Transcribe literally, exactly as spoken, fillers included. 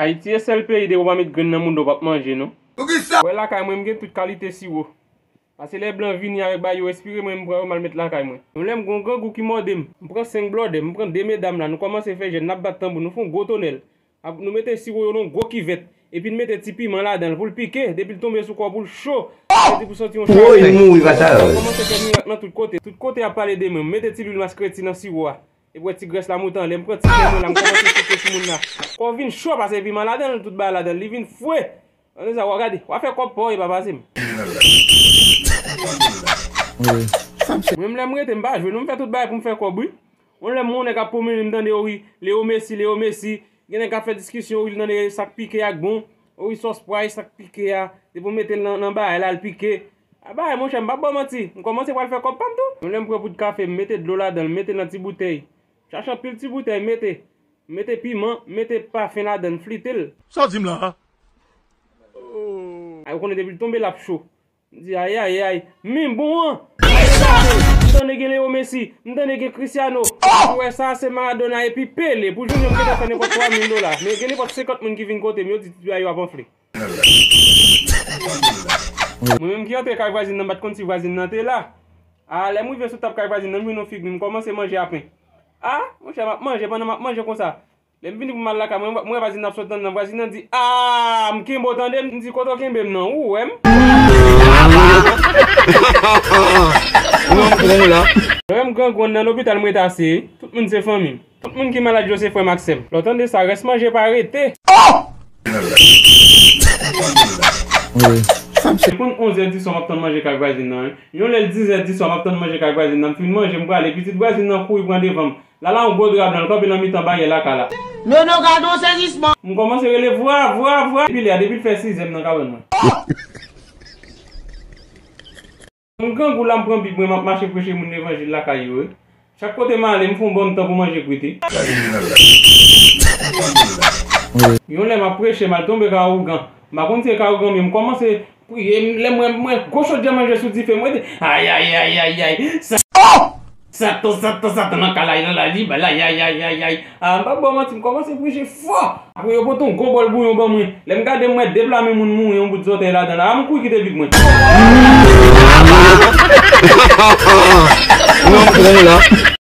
Ayiti e sèl peyi depi w pa met grenn nan mouda w p ap manje non. Ou ki sa? Wè lakay mwen m gen tout kalite siwo. Pase lè blan vini avèk bagay yo espire mwen m pran yo m al met lakay mwen. Yon lè m gen yon grangou ki mòde m. M pran senk blòdè, m pran de medam la, nou kòmanse fè jèn, n ap bat tanbou, nou fè yon gwo tonèl. Ap, nou mete siwo yo nan yon gwo kivèt. Epi n mete ti piman ladan l pou l pike, depi l tonbe sou kò w pou l cho. Sa vle di pou santi yon chalè. Woy, mouri fatal. Kòmanse fè mirak nan tout kote. Tout kote y ap pale de mwen. M mete ti lwil maskreti nan siwo a. Epi wè ti grès la moute anlè. M pran ti pè mwen la, m kòmanse souke sou moun la. Kò w vin cho pase piman ladan l, tout bagay ladan l. Li vin fre. Ann sa w a gade. W a fè kòb pa w e pa pase m. Mwen menm lè m rete m pa jwe non, m fè tout bagay pou m fè kòb wi. Yon lè m wè yon nèg ap pwomennen m tande o wi, Leo Messi, Leo Messi. Gen nèg k ap fè diskisyon o wi, l tande sa k pike a k bon. O wi, sòs pway, sa k pike a. Depi w mete l nan, nan bagay la, l pike. A bagay monchè, m p ap ba w manti. M kòmanse pral fè kòb pa m tou. Yon lè m pran poud kafe, m mete dlo ladan l, m mete nan ti boutèy. Chache anpil ti boutèy, m mete. M mete piman, m mete pafen ladan l, flite l. Sa w di m la a? Ay, ou konnen depi l tonbe l ap cho. M di ayayay, men bon an! M tande gen Leo Messi, m tande gen Cristiano. Pou wè sa se Maradona epi Pele. Pou jounen m gentan fè nenpòt twa mil dola. Men gen nenpòt senkant moun ki vin kote m, yo di ti bagay yo ap anfle. Mwen menm ki antre kay vwazin nan, m pa t konn si vwazin nan te la. A, lè m rive sou tab kay vwazin nan, m jwenn yon figi, m kòmanse manje apen. A, monchè, m ap manje, pandan m ap manje konsa, lè m vini pou m al lakay mwen, m wè vwazin nan ap sot anndan. Vwazin nan di, a, m kenbe w tande. M di, kote w kenbe m nan? Ou wè m? Ou wè m grangou nan lopital, m rete ase. Tout moun se fanmi m. Tout moun ki malad yo se frè m ak sè m. Lè w tande sa, rès manje pa rete. Se konn onzè diswa m ap tann manje kay vwazin nan wi. Yon lè l dizè diswa m ap tann manje kay vwazin nan. M fin manje, m prale, pitit vwazin nan kouri pran devan m. Lala yon gwo dra blan, l kanpe nan mitan baryè lakay la. Nono, gade yon sezisman! M kòmanse rele vwa, vwa, vwa. Depi lè a, depi l fè sizè m nan kabann mwen. M grangou la, m pran Bib mwen, m ap mache preche moun levanjil lakay yo wi. Chak kote m ale, m fè yon banm tan pou manje kwite. Yon lè m ap preche, m al tonbe ka ougan. M pa konn si e ka ougan, men m kòmanse priye, lè m wè, m wè gwo chodyè manje sou dife, m rete, ayayayayay, sa, satan, satan, satan nan kay la, la, li, ba, la, ayayayayay. A, m p ap ba w manti, m kòmanse preche fò. Apre, yo pote yon gwo bòl bouyon ban mwen. Lè m gade, m wè de pla men moun mouri, yon bout zòtèy ladan la. A, m kouri kite Bib mwen. Ou wè m pran w la.